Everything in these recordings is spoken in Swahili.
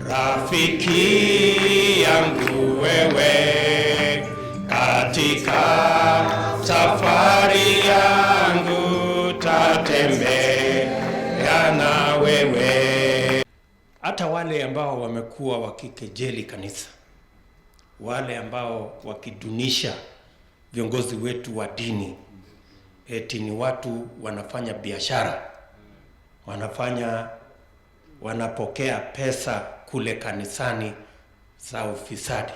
Rafiki yangu wewe, katika safari yangu tatembea na wewe. Hata wale ambao wamekuwa wakikejeli kanisa, wale ambao wakidunisha viongozi wetu wa dini, eti ni watu wanafanya biashara, wanapokea pesa kule kanisani za ufisadi.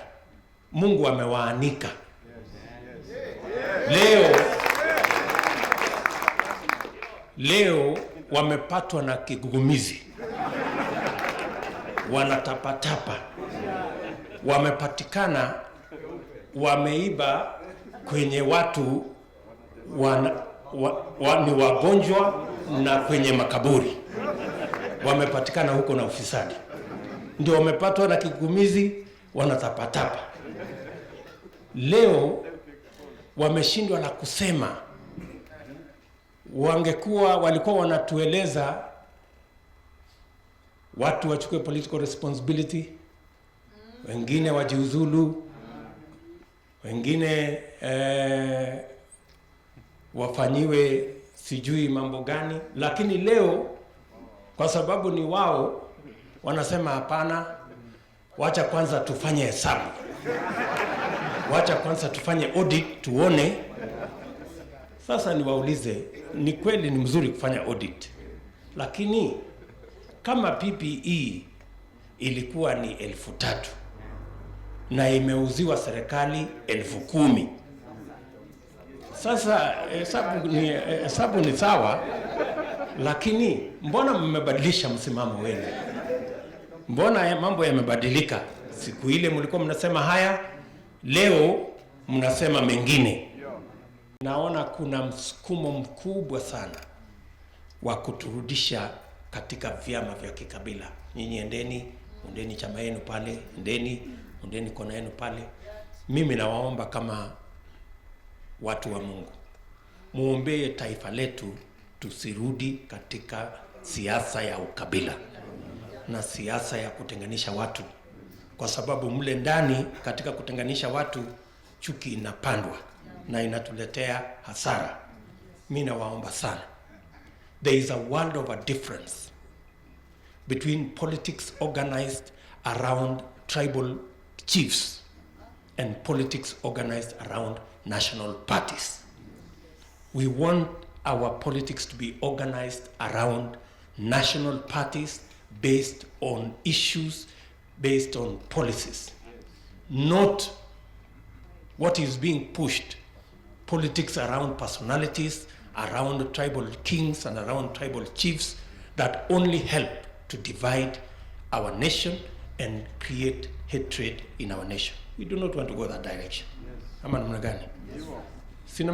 Mungu amewaanika leo. Leo wamepatwa na kigugumizi, wanatapatapa, wamepatikana wameiba kwenye watu ni wagonjwa na kwenye makaburi, wamepatikana huko na ufisadi, ndio wamepatwa na kigugumizi, wanatapatapa. Leo wameshindwa la kusema. Wangekuwa walikuwa wanatueleza watu wachukue political responsibility, wengine wajiuzulu, wengine wafanyiwe sijui mambo gani, lakini leo kwa sababu ni wao wanasema hapana, wacha kwanza tufanye hesabu, wacha kwanza tufanye audit tuone. Sasa niwaulize, ni kweli ni mzuri kufanya audit, lakini kama PPE ilikuwa ni 3,000 na imeuziwa serikali 10,000, sasa hesabu ni sawa, lakini mbona mmebadilisha msimamo wenu? Mbona mambo yamebadilika? Siku ile mlikuwa mnasema haya, leo mnasema mengine. Naona kuna msukumo mkubwa sana wa kuturudisha katika vyama vya kikabila. Nyinyi endeni, undeni chama yenu pale, endeni, undeni kona yenu pale. Mimi nawaomba kama watu wa Mungu, muombee taifa letu tusirudi katika siasa ya ukabila na siasa ya kutenganisha watu, kwa sababu mle ndani katika kutenganisha watu chuki inapandwa na inatuletea hasara. Mi nawaomba sana, there is a world of a difference between politics organized around tribal chiefs and politics organized around national parties. We want our politics to be organized around national parties based on issues, based on policies, not what is being pushed, politics around personalities, around tribal kings and around tribal chiefs that only help to divide our nation and create hatred in our nation. We do not want to go that direction. Ama namna gani? Sina